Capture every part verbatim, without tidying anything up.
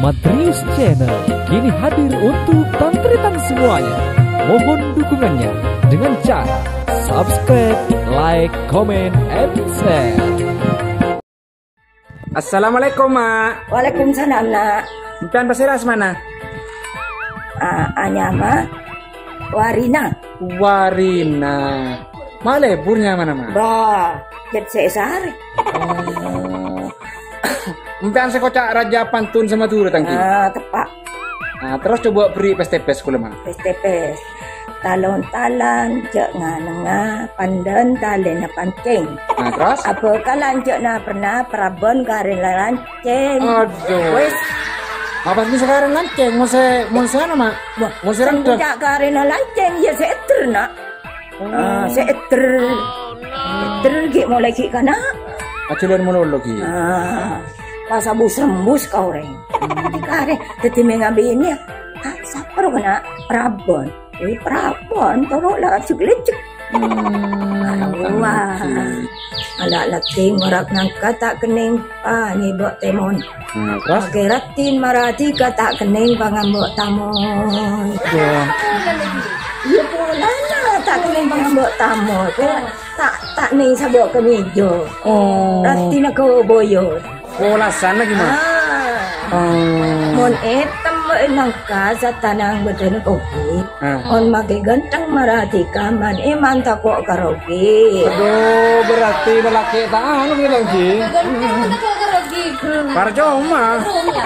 Madrius Channel kini hadir untuk tan-taretan semuanya. Mohon dukungannya dengan cara subscribe, like, comment, and share. Assalamualaikum, Ma'. Waalaikumsalam, Na'. Sampèyan pasèra asmana? Ah, anyama Warina. Warina. Ma' lebur nyamana, Ma'? Bah, jhât sè sarè. Oh. Sampèyan sè koca' rajâ pantun sè Madhurâ, ta' ènggi? Ah, teppa'. Nah, terros coba bherri' pès-tèpès kaulâ, Ma'. Pès-tèpès. Talon-talon jhâ' nganengnga, pandân talèna pancèng. Nah, terros? Abhâkalan jhâ' na-pernah, parabân karèna lancèng. Aduh. Wis. Apa sih sekarang lancèng? Mon sè, mon sè ana, Ma'? Wah, mon sè sè rendhâ. Bocah karèna lancèng, ya sè èdher, Na'. Oh. Ah, sè èdher. Èdher ghi' molaè ghi' kana'. Ajhâlân malolo ghi'. Ah, pas abus rembus ka orèng. Dhâddhi karè, dhâddhi mè' ngabinè, ya. Ah, sapa rowa kana' parabân? Eh, parabân, toro' la jek-lejek. Hmm, wah. Tangki. Ala' latè ngorak nangka ta' kennèng panyèbâ' tèmon. Nah, terros? Akèratin maradika ta' kennèng pangambâ' tamon. Aduh. Iyâ polana ta' kennèng pangambâ' tamon. Ta', ta' nèng sabâ' kamèja. Oh. Ratina ka boyo. Polasan lagi, Ma'. Ah. Oh. Mon ètemma nangka satanang bâdân kopi. Ah. Mon makè ghântheng maradika man èman tako' karogi. Aduh, berarti lelaki ta' anu gitu, Ji. Ghântheng tako' karogi. Parcoma.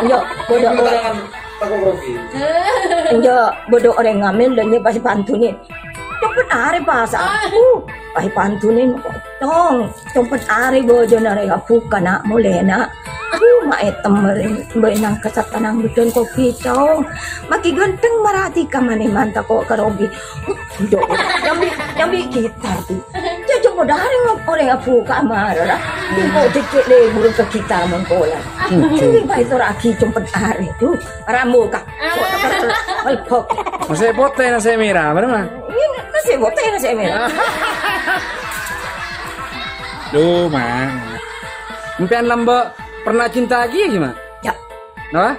Yo, bodoh. Tako' karogi. Yo, bodoh orèng ngamil dan dia pasti pantunin. Cepet arè pas aku. Pas pantunin, tong. Compet arè bojona rè abuka na' molèna. Aduh, ma' ètem rè, bâi nangka satanang bâdân kopi, cong. Makè ghântheng maradika man èman tako' karogi. Ndok, nyambi, nyambi gitar, Bi. Cocok modâ rè orèng abuka mara, ra. Engko' cècè' lebur ka gitar mon pola. Sini bâi tora'aghi compet arè, duh, rambu ka. Kok teker melbok. Nasè' potè, nasè' mèra, bârâmma, Ma'? Iyâ, nasè' potè, nasè' mèra. Duh, Ma'. Sampèyan lambâ' pernah cinta lagi ya, Ma'? Ya. Napa?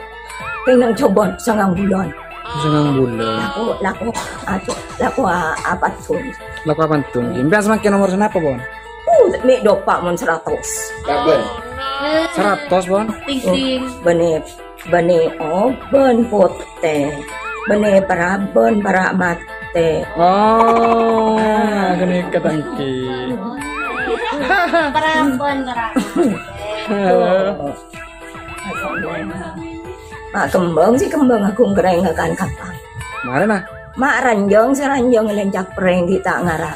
Pèng nang jhubâ sangang bulân. Sangang bulân. Lako, lako, aduh, lako a-, apa tuh? Lako apa tuh? Sampèyan samangkèn nomor sanapa, Pon? Uh, mè' dâpa' mon saratos. Sabbhân. Saratos, Pon? Ting, ting. Bânnè Bânnè obân potè, bânnè parabân para' matè. Oh, ghânèka tangki. Parabân para' matè. Ma' kembhâng sè kembhâng aghung kerrèng kan kapang. Mara, Ma'. Ma' ranjhâng sè ranjhâng lèncak perrèng ghi' ta' ngara.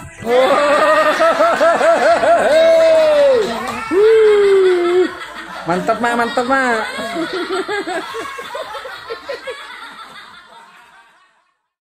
Mantep, Ma', mantep, Ma'.